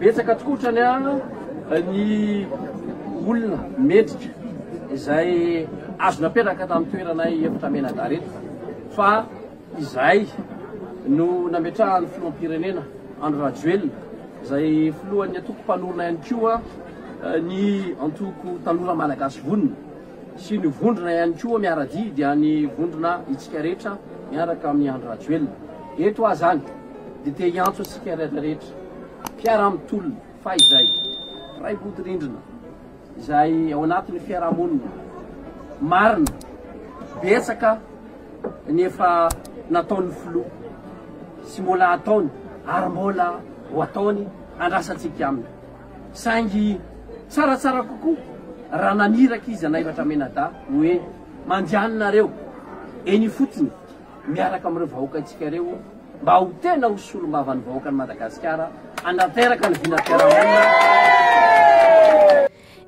Betsaka tokoa otrany ny olona mendrika izay azo napetraka tamin'ny toeranay efatra mianadahy ireto fa izahay no nametrahan'ny filoham-pirenena Andry Rajoelina izay filohan'ny antoko mpanorina ihany koa ny antoko Tanora Malagasy Vonona sy ny vondrona ihany koa miara-dia dia ny vondrona Itsika Rehetra miaraka amin'i Andry Rajoelina. Eto aho izany dia te hiantso antsika rehetra rehetra mpiara-mitolona fahizay, mpiray bodirindrina izay ao anatin'ny fiarahamonina marina, betsaka ny efa nataon'ny filoha sy mbola ataony ary mbola ho ataony andrasantsika aminy. Saingy tsaratsara kokoa raha naniraka izy an'Aivatra Menadahy hoe mandianinareo eny ifotony miaraka amin'ireo vahoakantsika ireo mba ho tena ho solombavan'ny vahoakan'i Madagasikara hanateraka ny vinam-piarahamonina.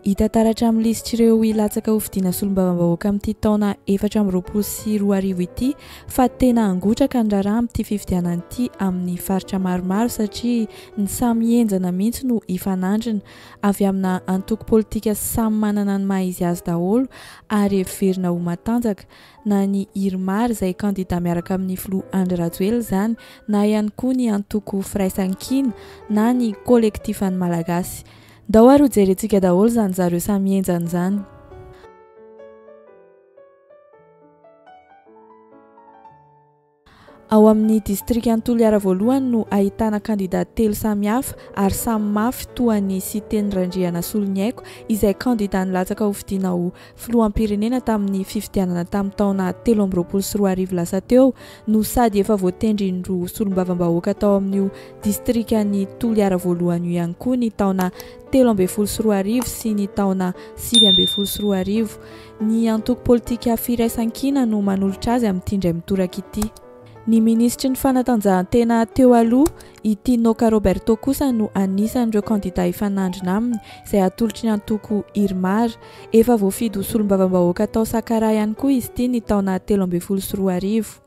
Hita taratra amin'ny lisitr'ireo hilatsaka hofidiana solombavambahoaka amin'ity taona 2024 ity fa tena hangotraka ny raharaha amin'ity fifidianana ity amin'ny faritra maromaro satria ny samy henjana mihitsy no hifanandrina avy amina antoko politika samy manana ny maha izy azy daholo ary heverina ho matanjaka na ny Irmar izay kandida miaraka amin'ny filoha Andry Rajoelina izany na ihany koa ny antoko Firaisankina na ny Kolektifan'ny Malagasy. Ndao ary ho jerentsika daholo izany zareo samy henjana izany. Ao amin'ny distrikan'i Toliara voalohany no ahitana kandida telo samihafa ary samy mafy toa an'i Siteny Randrianasoloniaiko izay kandida nilatsaka hofidiana ho filoham-pirenena tamin'ny fifidianana tamin'ny taona 2023 lasa teo no sady efa voatendry indroa ho solombavambahoaka tao amin'io distrikan'i Toliara voalohany io ihany koa ny taona 2013 sy ny taona 2019. Ny antoko politika Firaisankina no manolotra azy amin'ity indray mitoraka ity. Ny minisitry ny fanatanjahantena teo aloha, i Tinoka Roberto kosa no anisan'ireo kandida hifanandrina aminy, izay atolotry ny antoko Irmar. Efa voafidy ho solombavambahoaka tao Sakaraha ihany koa izy ity ny taona 2013.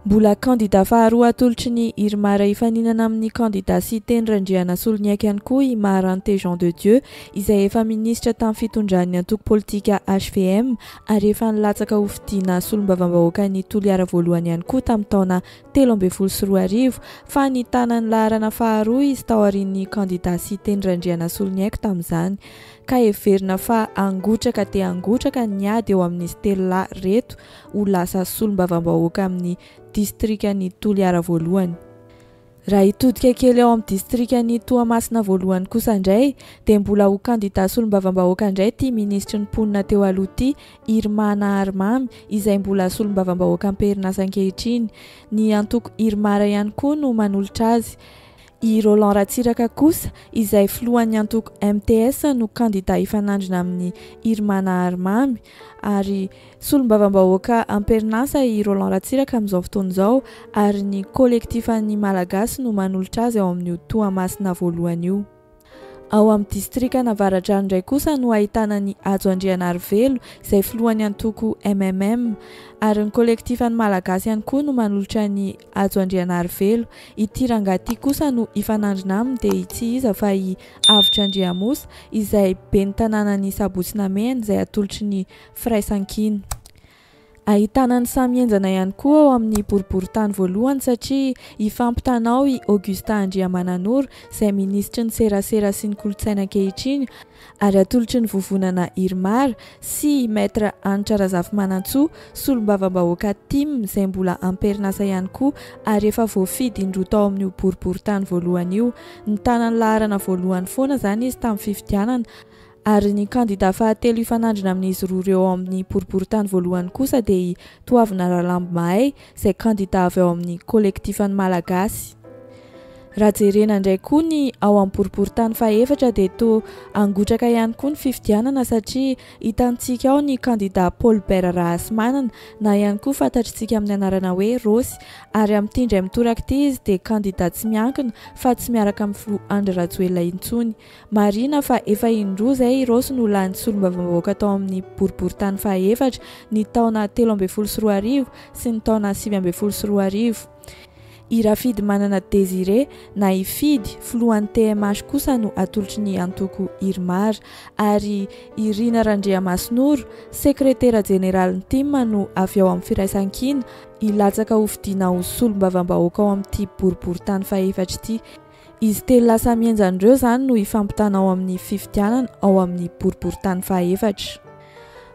Mbola kandida faharoa atolotry ny Irmar hifaninana amin'ny kandida Siteny Randrianasoloniaiko ihany koa i Maharante Jean de Dieu izay efa minisitra tamin'ny fitondran'ny antoko politika hvm ary efa nilatsaka ho fidiana solombavambahoakan'i Toliara voalohany ihany koa tamin'ny taona 2013 fa nitana ny laharana faharoa izy taorian'ny kandida Siteny Randrianasoloniaiko tamin'izany ka heverina fa hangotraka dia hangotraka ny ady eo amin'izy telo lahy reto ho lasa solombavambahoaka amin'ny distrikan'i Toliara voalohany. Raha hitodika kely ao amin'ny distrikan'i Toamasina voalohany kosa indray dia mbola ho kandida solombavambahoaka indray ity minisitry ny mponina teo aloha ity, Irma Naharimamy, izay mbola solombavambahoaka am-perinasa ankehitriny. Ny antoko Irmar ihany koa no manolotra azy. I Roland Ratsiraka kosa, izay filohan'ny antoko MTS no kandida hifanandrina amin'i Irma Naharimamy ary Solombavambahoaka am-perinasa i Roland Ratsiraka amin'izao fotoana izao ary ny Kolektifan'ny Malagasy no manolotra azy ao amin'io Toamasina voalohany io. Ao amin'ny distrikan'Avaradrano indray kosa no ahitana an'i Hajo Andrianarivelo izay filohan'ny antoko mmm. Ary ny Kolektifan'ny Malagasy ihany koa no manolotra an'i Hajo Andrianarivelo. Ity rangahy ity kosa no hifanandrina aminy dia i tsy iza fa i Avotra Andriamosa izay ben'ny tanànan'i Sabotsy Namehana izay atolotry ny firaisankina. Ahitana ny samy henjana ihany koa ao amin'ny boriborintany voalohany satria hifampitana ao i Augustin Andriamananoro izay minisitry ny serasera sy ny kolontsaina ankehitriny ary atolotry ny vovonana Irmar sy i Maître Hanitra Razafimanantsoa solombavambahoaka tim izay mbola am-perinasa ihany koa ary efa voafidy indroa tao amin'io boriborintany voalohany io. Nitana ny laharana voalohany foana izany izy tamin'ny fifidianana Ary ny kandida fahatelo hifanandrina amin'izy roa ireo ao amin'ny boriborintany voalohany kosa dia i Toavina Ralambomahay izay kandida avy ao amin'ny Kolektifan'ny Malagasy. Raha jerena indray koa ny ao amin'ny boriborintany fahefatra dia toa hangotraka ihany koa ny fifidianana satria hitantsika ao ny kandida Paul Bert Rahasimanana na ihany koa fantatritsika amin'ny anarana hoe Rossy ary amin'ity indray mitoraka ity izy dia kandida tsy miankina fa tsy miaraka amin'ny filoha Andry Rajoelina intsony. Marihina fa efa indroa izay i Rossy no lany solombavambahoaka tao amin'ny boriborintany fahaefatra, ny taona 2013 sy ny taona 2019. I Rafidimanana Désiré na i Fidy, filohan'ny TMH kosa no atolotry ny antoko Irmar, ary i Rina Randriamasinoro, sekretera jeneralin'ny tim no avy ao amin'ny Firaisankina, hilatsaka hofidiana ho solombavambahoaka ao amin'ity boriborintany fahefatra ity. Izy telo lahy samy henjana ireo izany no hifampitana ao amin'ny fifidianana ao amin'ny boriborintany fahefatra.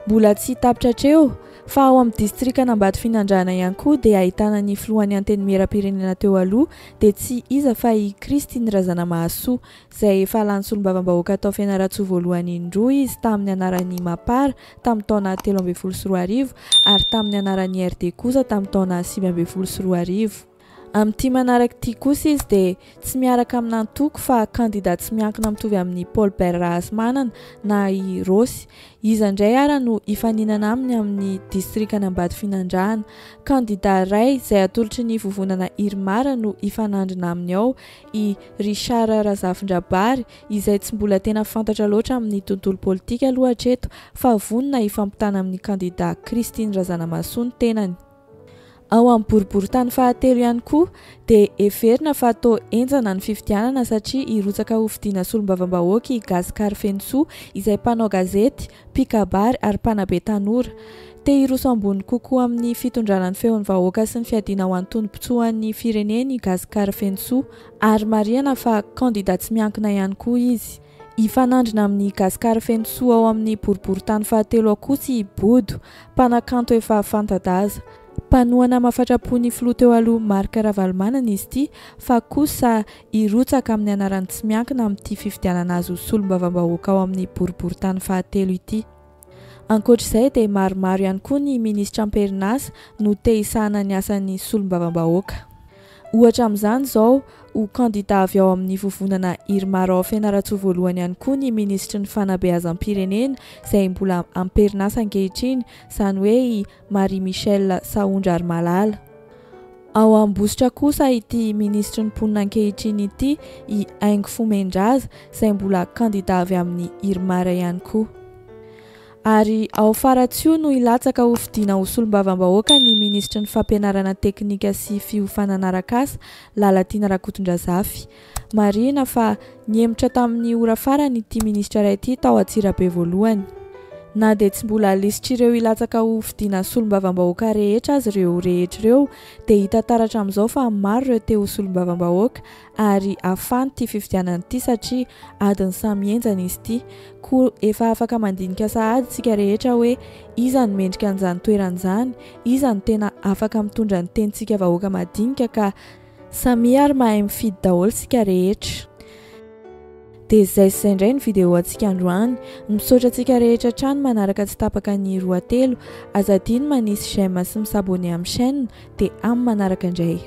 Mbola tsy tapitra hatreo, fa ao amin'ny distrikan'Ambatofinandrahana ihany koa dia ahitana ny filohan'ny Antenimierampirenena teo aloha dia tsy iza fa i Christine Razanamahasoa, izay efa lany solombavambahoaka tao Fianarantsoa voalohany indroa izy tamin'ny anaran'ny Mapar tamin'ny taona 2013 ary tamin'ny anaran'ny IRD kosa tamin'ny taona 2019. Amin'ity manaraka ity kosa izy dia tsy miaraka amin'antoko fa kandida tsy miankina mitovy amin'i Paul Bert Rahasimanana na i Rossy. Iza indray ara no hifaninana aminy amin'ny distrikan'Ambatofinandrahana? Kandida iray izay atolotry ny vovonana Irmar no hifanandrina aminy ao, i Richard Razafindrabary izay tsy mbola tena fantatra loatra amin'ny tontolo politika aloha hatreto fa vonona hifampitana amin'ny kandida Christine Razanamahasoa ny tenany. Ao amin'ny boriborintany fahatelo ihany koa dia heverina fa toa henjana ny fifidianana satria hirotsaka hofidiana solombavambahoaka i Gascar Fenosoa izay mpanao gazety, mpikabary ary mpanabe tanora. Te hiroso ambony kokoa amin'ny fitondrana ny feon'ny vahoaka sy ny fiadiana ho an'ny tombotsoan'ny firenena i Gascar Fenosoa ary marihana fa kandida tsy miankina ihany koa izy. Hifanandrina amin'i Gascar Fenosoa ao amin'ny boriborintany fahatelo ao kosa i Bodo, mpanakanto efa fanta-daza. Mpanohana mafatra-po ny filoha teo aloha Marc Ravalomanana izy ity fa kosa hirotsaka amin'ny anaran'ny tsy miankina amin'ity fifidianana azy ho solombavambahoaka ao amin'ny boriborintany fahatelo ity. Ankoatra izay dia maromaro ihany koa ny minisitra am-perinasa no te hisahana ny asan'ny solombavambahoaka. Ohatra amin'izany izao, ho kandida avy ao amin'ny vovonana Irmar ao Fianarantsoa voalohany ihany koa ny minisitry ny fanabeazam-pirenena izay mbola am-perinasa ankehitriny, izany hoe i Marie Michelle Sahondrarimalala. Ao Ambositra kosa ity minisitry ny mponina ankehitriny ity, i Haingo Fomendraza, izay mbola kandida avy amin'ny Irmar ihany koa. Ary ao Faratsiho no hilatsaka ho fidiana ho solombavambahoaka ny minisitry ny fampianarana teknika sy fiofanana arak'asa, Lalatiana Rakotondrazafy. Marihina fa nihemotra tamin'ny ora farany ity minisitra iray ity tao Antsirabe voalohany. Na dia tsy mbola lisitr'ireo hilatsaka ho fidiana solombavambahoaka rehetra aza ireo rehetra ireo dia hita taratra amin'izao fa maro ireo te ho solombavambahoaka ary hafana ity fifidianana ity satria adin'ny samy henjana izy ity. Koa efa afaka mandinika sahady isika rehetra hoe iza no mendrika an'izany toerana izany, iza no tena afaka mitondra ny tenintsika vahoaka madinika ka Samia ary mahay mifidy daholo sika rehetra. Dia izay sy izay indray ny vidéo antsika androany. Misaotra antsika rehetra hatrany manaraka tsy tapaka ny roa telo. Aza adino manisy j'aime sy mi-s'abonner amin'ny chaîne dia amin'ny manaraka indray.